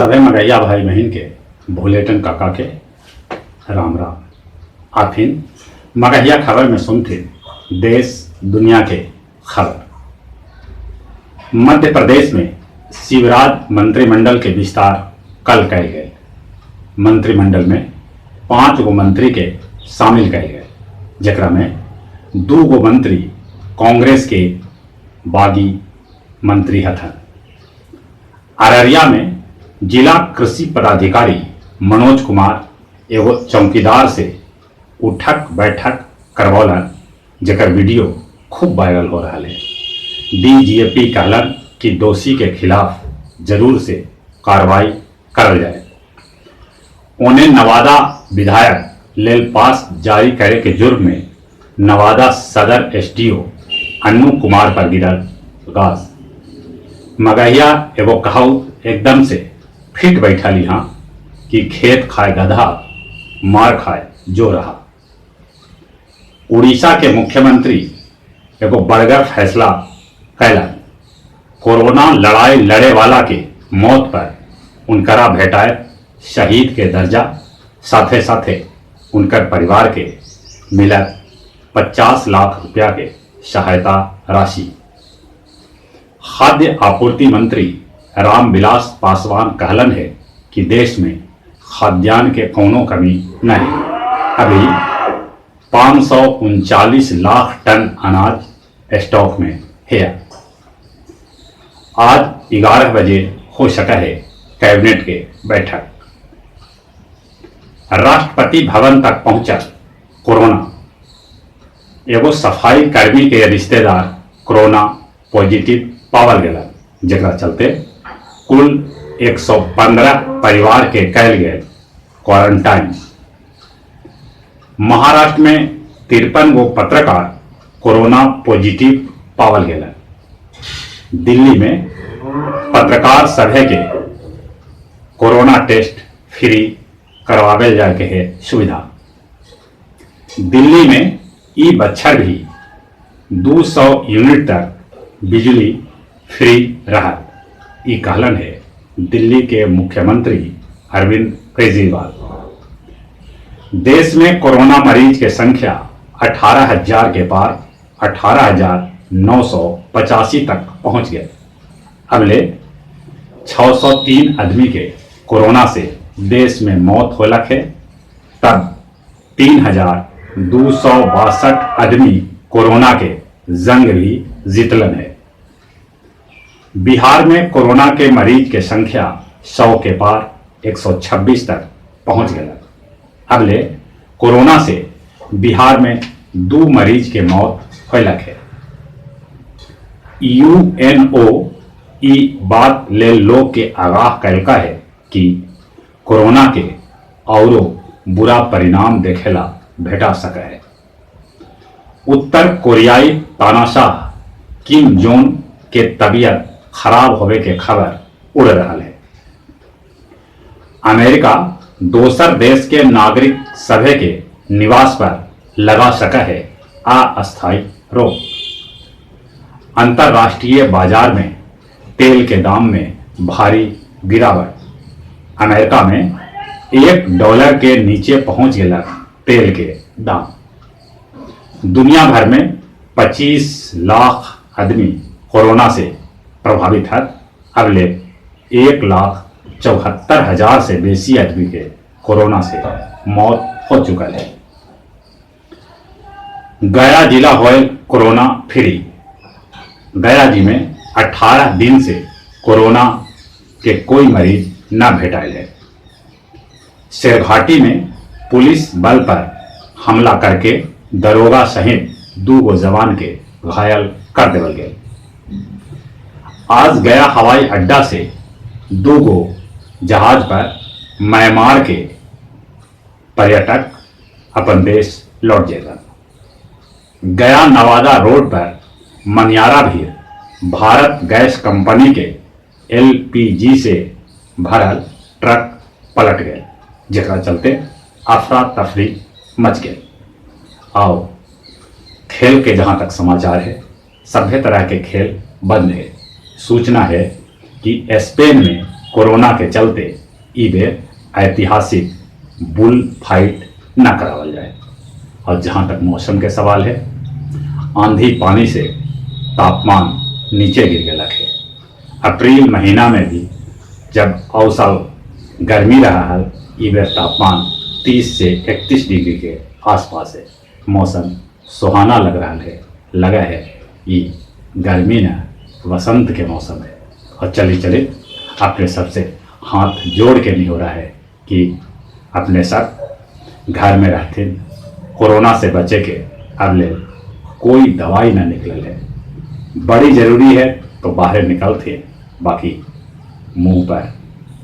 सभे मगहिया भाई बहिन के भुलेटन काका के राम राम। आफिन मगहिया खबर में सुनथिन देश दुनिया के खबर। मध्य प्रदेश में शिवराज मंत्रिमंडल के विस्तार कल कयल गेल। मंत्रिमंडल में 5 गो मंत्री के शामिल कयल गेल, जेकरा में 2 गो मंत्री कांग्रेस के बागी मंत्री हथन। अररिया में जिला कृषि पदाधिकारी मनोज कुमार एगो चौकीदार से उठक बैठक करवौलन, जेकर वीडियो खूब वायरल हो रहा है। डीजीपी कहलन कि दोषी के खिलाफ जरूर से कार्रवाई करल जाए। ओने नवादा विधायक लेल पास जारी करे के जुर्म में नवादा सदर एसडीओ अन्नू कुमार पर गिरल गाज। मगहिया एगो कहावत एकदम से फिट बैठल यहाँ कि खेत खाए गधा, मार खाए जो रहा। उड़ीसा के मुख्यमंत्री एगो बड़गर फैसला कैलन। कोरोना लड़ाई लड़े वाला के मौत पर उनकरा भेटाए शहीद के दर्जा, साथे साथे उनकर परिवार के मिलत 50 लाख रुपया के सहायता राशि। खाद्य आपूर्ति मंत्री रामविलास पासवान कहलन है कि देश में खाद्यान्न के कोनो कमी नहीं। अभी 539 लाख टन अनाज स्टॉक में है। आज 11 बजे हो सका है कैबिनेट के बैठक। राष्ट्रपति भवन तक पहुंचा कोरोना। एगो सफाई कर्मी के रिश्तेदार कोरोना पॉजिटिव पावल गेलन, जेकरा चलते कुल 115 परिवार के कैल गेल क्वारंटाइन। महाराष्ट्र में 53 गो पत्रकार कोरोना पॉजिटिव पावल गेलन। दिल्ली में पत्रकार सभे के कोरोना टेस्ट फ्री करवावे जाए के है सुविधा। दिल्ली में ई बच्छर भी 200 यूनिट तक बिजली फ्री रहा, ई कहलन है दिल्ली के मुख्यमंत्री अरविंद केजरीवाल। देश में कोरोना मरीज के संख्या 18,000 के पार 18,985 तक पहुंच गए। अगले 603 आदमी के कोरोना से देश में मौत होलक है, तब 3,262 आदमी कोरोना के जंग भी जीतलन है। बिहार में कोरोना के मरीज के संख्या 100 के पार 126 तक पहुंच गया। अगले कोरोना से बिहार में 2 मरीज के मौत होलक है। यूएनओ ई बात ले लोग के आगाह कैलका है कि कोरोना के औरो बुरा परिणाम देखेला भेटा सके है। उत्तर कोरियाई तानाशाह किम जोंग के तबीयत खराब होवे के खबर उड़ रहा है। अमेरिका दोसर देश के नागरिक सभे के निवास पर लगा सका है अस्थायी रोक। अंतर्राष्ट्रीय बाजार में तेल के दाम में भारी गिरावट। अमेरिका में $1 के नीचे पहुंच गया तेल के दाम। दुनिया भर में 25 लाख आदमी कोरोना से प्रभावित है। अगले 1,74,000 से बेसी आदमी के कोरोना से मौत हो चुका है। गया जिला होए कोरोना फ्री। गया जी में 18 दिन से कोरोना के कोई मरीज न भेटाइल है। शेरघाटी में पुलिस बल पर हमला करके दरोगा सहित 2 गो जवान के घायल कर देवल गए। आज गया हवाई अड्डा से 2 गो जहाज पर म्यांमार के पर्यटक अपन देश लौट जाएगा। गया नवादा रोड पर मनियारा भी भारत गैस कंपनी के एलपीजी से भरल ट्रक पलट गए, जेकरा चलते अफरा तफरी मच गए। आओ खेल के जहां तक समाचार है, सभ्य तरह के खेल बंद है। सूचना है कि स्पेन में कोरोना के चलते ई बेर ऐतिहासिक बुल फाइट न करावल जाए। और जहाँ तक मौसम के सवाल है, आंधी पानी से तापमान नीचे गिर गया है। अप्रैल महीना में भी जब अवसल गर्मी रहा है, ई बेर तापमान 30 से 31 डिग्री के आसपास है। मौसम सुहाना लग रहा है, लगा है ये गर्मी ना वसंत के मौसम है। और चले चले अपने सबसे हाथ जोड़ के नहीं हो रहा है कि अपने सब घर में रहते, कोरोना से बचे के अब ले कोई दवाई ना निकल है। बड़ी जरूरी है तो बाहर निकलते, बाकी मुंह पर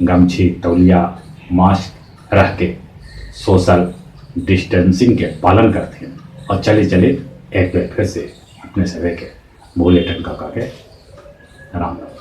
गमछी, तौलिया, मास्क रख के सोशल डिस्टेंसिंग के पालन करते हैं। और चले चले एक बार फिर से अपने सभी के भोले टंका का के राम राम।